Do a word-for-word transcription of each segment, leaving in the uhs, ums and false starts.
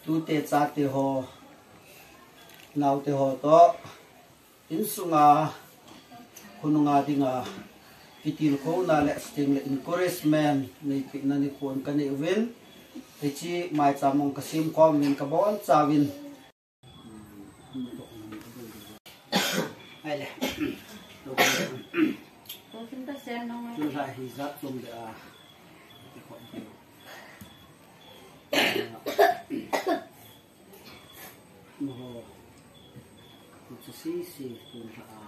Tute chate ho, naote ho toh, insunga, khonunga dinga, kitilkhouna le, chuteng le encouragement neipehna nikho kanei uvin, hiche maicham mong kasemkhom uvin kabonchauvin. Ahile. Tulai hijat tum de a. Moho. Kuchu sisi tulai a.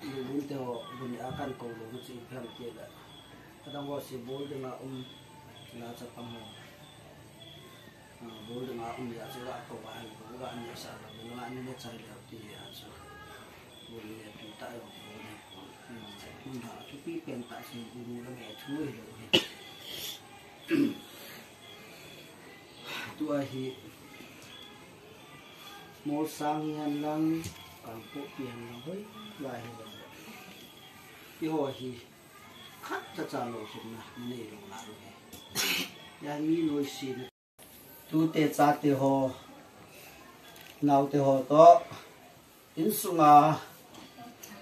Lulun te ho, lun a kan kou lou chu ipi ham tile. Adang ho si bol dinga um, la chapang ho. Ah, bol dinga um ya chu la kou a, bol ga ni sa la, bol ga ni le chai le ti ya chu. Bol ni tu ta yo, bol ni. Hmm, mun ha chu pi pen ta si bol ni la me chu hi lo hi. Tua hi Molsang hihen lang, Kangpokpi hihen lang, hoilai hihen lang. Eiho hi khatcha cha lolhinna nei lou nalai uve. Hiya mi noise na. Tute chate ho, naote ho toh, insunga,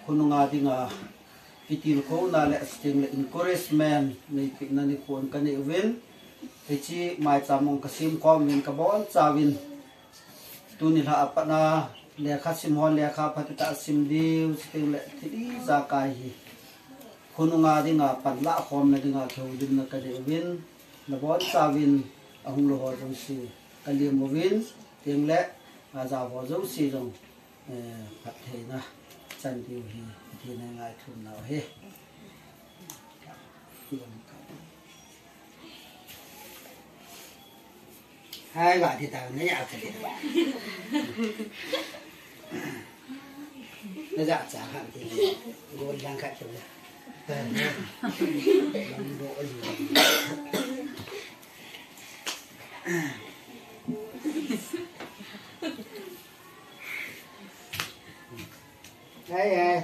khonunga dinga, kitilkhouna le, chuteng le encouragement neipehna nikho kanei uvin, hiche maicham mong kasemkhom uvin kabonchauvin, tuni lha a pat a lekha sim hon lekha phatah a sim diu, chuteng le thil ijakai hi khonunga dinga panlah khomna dinga kihoulimna kanei uvin, nabonchauvin ahung lou ho jouse kalem uvin, chuteng le ajao ho jouse jong, eh, phattheina chan diu hi, phattheina ngaithum nau hi. Hai, ba thi ta, na ya ka le. Na ja cha kha ti le. Go lang kha ti le. Lang go o ju. Hai, hai.